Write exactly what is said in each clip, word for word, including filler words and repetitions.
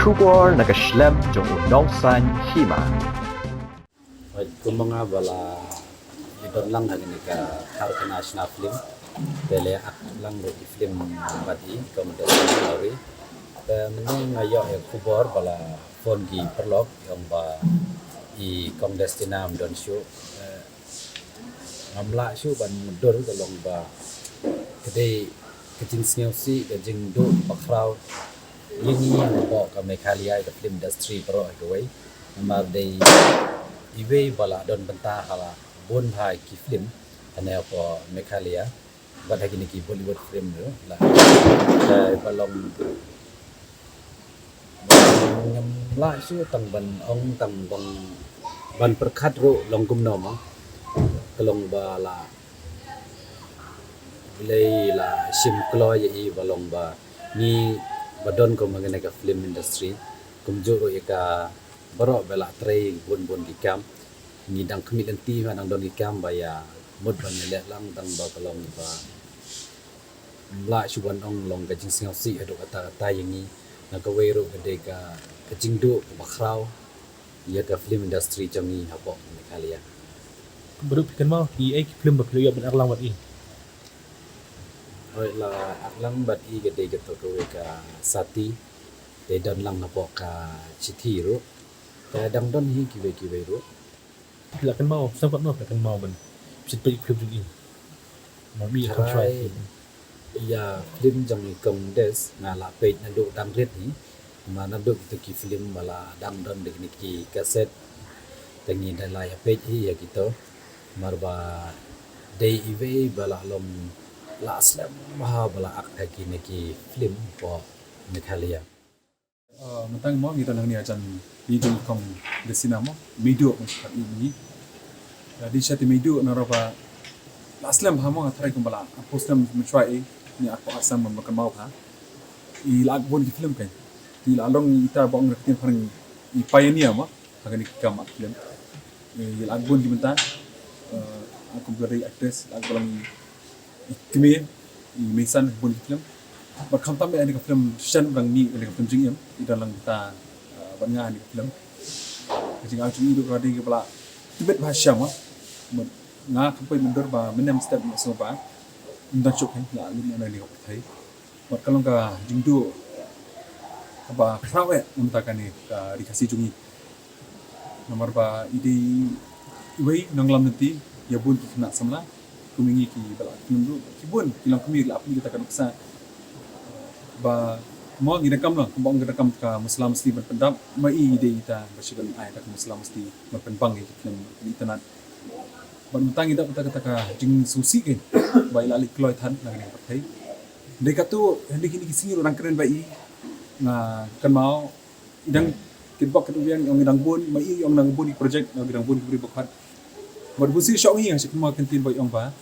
Khubor na ka shlem jong u nongsan hima. Kumba nga ba la ïa don lang ha kane ka Karkhana Shna Film, te la ïa act lang ruh ki film bad i Kong Destina Lawrie. Te mynne nga ïoh ïa khubor ba la phone ki paralok ïa ong ba i Kong Destina ym don shuh. Te ngam lah shuh ban mutdur ka long ba ka dei ka jingsngewsih, ka jingduh bakhraw ïa ngi hapoh ka Meghalaya, ka film industry baroh kawei. Namar dei iwei ba la don bynta ha la bun bha ki film hangne hapoh Meghalaya, bad ha kine ki Bollywood film ruh la, eh, ba long ngam lah shuh tang ban ong, tang ban, ban pyrkhat ruh long kumno ma. Ka long ba la Blei la shim kloi ïa i ba long ba ngi ba don kum ha kane ka film industry, kumjuh ruh ïa ka baroh ba la trei bun bun ki kam. Ngi dang khmih lynti ma, dang don ki kam ba ïa mut ban ïaleh lang, tang ba ka long ba ym lah shuh ban ong long ka jingsngewsih haduh katta katta ïa ngi. Na kawei ruh ka dei ka, ka jingduh bakhraw ïa ka film industry jong ngi hapoh Meghalaya. Baroh phi kynmaw ki, eh, ki film ba phi la ïoh ban act lang bad i? Hooid, la act lang bad i ka dei kato kawei ka Sati, te don lang hapoh ka Chithi ruh. Te dang don hi kiwei kiwei ruh. Phi la kynmaw, sngewbha noh phi la kynmaw ban shim peit ki film jong i? Mami, tharai ïa film jong i Kong Des nga la peit naduh dang rit hi. Ma naduh kito ki film ba la dang don da kine ki kaset, te ngi da la ïa peit hi ïa kito. Namar ba dei iwei ba la long la slem bha ba la act ha kine ki film hapoh Meghalaya. Ah, mynta mo ngi don hangne hajan i jong i Kong Destina mo, Meiduh mo, kat i ngi. Ïa, dei sha te Meiduh nalor ba la slem bha mo, nga tharai kumba la arphew snem mynshuwa i, ne arphew ar snem ba kynmaw bha. I la act bun ki film kein. I la long, ita ba ong da ka ktien phareng i pioneer mo ha kane ka kam act film. I la act bun ki bynta, eh, kum ka dei actress, la act ba long i kmie, i meisan ha bun ki film. Bad khamtam ïa kane ka film Shen ba dang mih, kane ka film jingim, i don lang bynta, eh, bad nga ha kane ka film. Ka jingact jong i ruh ka dei kaba la tbit bha shisha mo. Bad nga kam poi myndur ba mynne mynstep nga sngewbha ym don shuh kein, la lut na kane ka pyrthei. Bad ka long ka jingduh kaba khraw eh na bynta kane ka ri Khasi jong ngi. Namar ba i dei iwei nongïalam lynti ïa bun ki khynnah samla kum ïa ngi kiba la act film ruh, ki bun ki longkmie la pynïoh ïa kata ka nuksa. Ba mo ngi donkam lang, kumba ong, ngi donkam ka musla musti ban pyndap, ma i i dei ita ba shu ban ai ïa ka musla musti ban pynbang ïa ki film itynnad. Bad mynta ngi dap ïa kata ka jingsngewsih kein ba i la leit kloi than na kane ka pyrthei. Dei katto, hadien kine ki sngi ruh dang kren bad i, nga kynmaw i dang kitbok kitwiang, i ong i dang bun, ma i i ong dang bun ki project, i ong i dang bun ki briew ba khot. Bad bunsien sha ong i, nga shu kynmaw ka ktien ba i ong ba,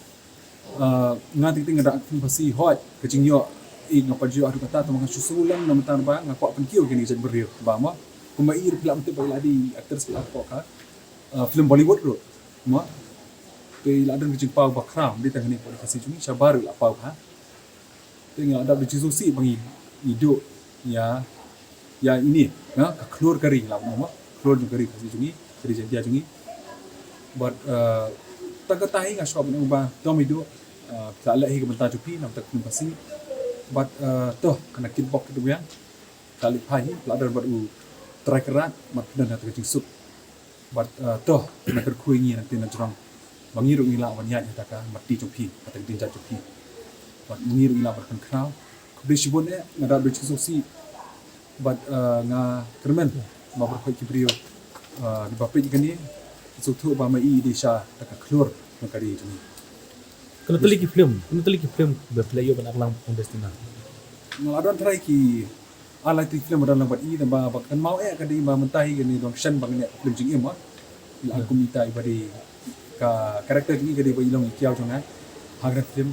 ah, nga teng teng nga da act film Khasi, hooid, ka jingïoh i nga pat ju ïoh haduh katta, tangba nga shu sngewlem na bynta ba nga kwah pynkiew ïa kine ki jaitbynriew ba mo. Kumba i ruh phi lah ban tip ba i la dei actress, phi lah, hapoh ka, ah, film Bollywood ruh mo. Te i la don ka jingpaw bakhraw, ym dei tang hangne hapoh ri Khasi jong ngi, shabar i la paw bha. Te ngi la dap da jingsngewsih ba ngi, ngi duh ïa, ïa ine, na ka khlur ka ri, ngi lah ban ong mo, khlur jong ka ri Khasi jong ngi, ka ri Jaiñtia jong ngi. Bad, eh, tang katta hi nga sngewbha ban ong ba to Meiduh, eh, phi la leh hi ka bynta jong phi na bynta ka film Khasi. Bad, eh, to, kane kitbok kitwiang, phi la leit phai hi, phi la don bad u Trai Kynrad, bad phi don ha kata ka jingsuk. Bad, eh, to, na kyrkhu ïa ngi na ktien na jrong ba ngi ruh ngi lah ban ïaid ha kata ka mati jong phi, ha kata ka dienjat jong phi. Bad ma ngi ruh ngi lah ban pynkhraw. Khublei shibun eh, nga da dei jingsngewsih. Bad, eh, nga kyrmen ba baroh ki briew, eh, kiba peit ïa kane, sngewthuh ba ma i i dei sha kata ka khlur jong ka ri jong ngi. Kano tylli ki film, kano tylli ki film ba phi la ïoh ban act lang bad Kong Destina? Nga la don trai ki ar lai tylli ki film ba don lang bad i, tangba ba kynmaw eh ka dei ba mynta hi kane Dong Shen ba kane ka film jingim, ah. I la act kum ita iba dei ka character jong i ka dei ba i long i kiaw jong nga ha kane ka film.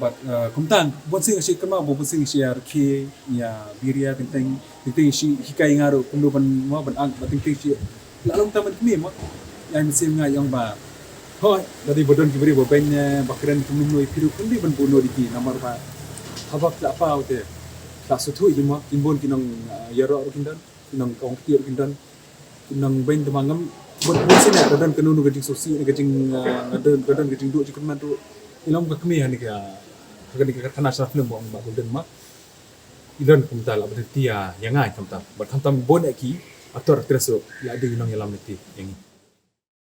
Bad, eh, kumta bunsien nga shu kynmaw ba bunsien nga shu ïa rkhie, ïa biria, teng teng, teng teng shu hikai nga ruh kumno ban, mo, ban act, bad teng teng shu la long tang ban kmie mo. Ïa i mynsiem nga i ong ba, hooid, lada dei ba don ki briew ba beiñ ne ba kren kumno kumno ïa phi ruh khlem dei ban buh nud ïa ki, namar ba haba phi la paw te Ka suthu ïa ma kin bun ki nong, ah, ïaroh ruh kin don, ki nong kong kti ruh kin don, ki nong beiñ te ma ngam bun bun sien ka don kano kano ka jingsngewsih ne ka jing, ah, ka don ka don ka jingduh jingkyrmen ruh. Ïa long ka kmie ha kane ka ha kane ka karkhana Sharma Film ba ong Bah Golden ma. I don kumta la bad ti ïa ïa nga kumta. Bad khamtam bun ïa ki actor actress ruh la dei nong ïalam lynti ïa ngi.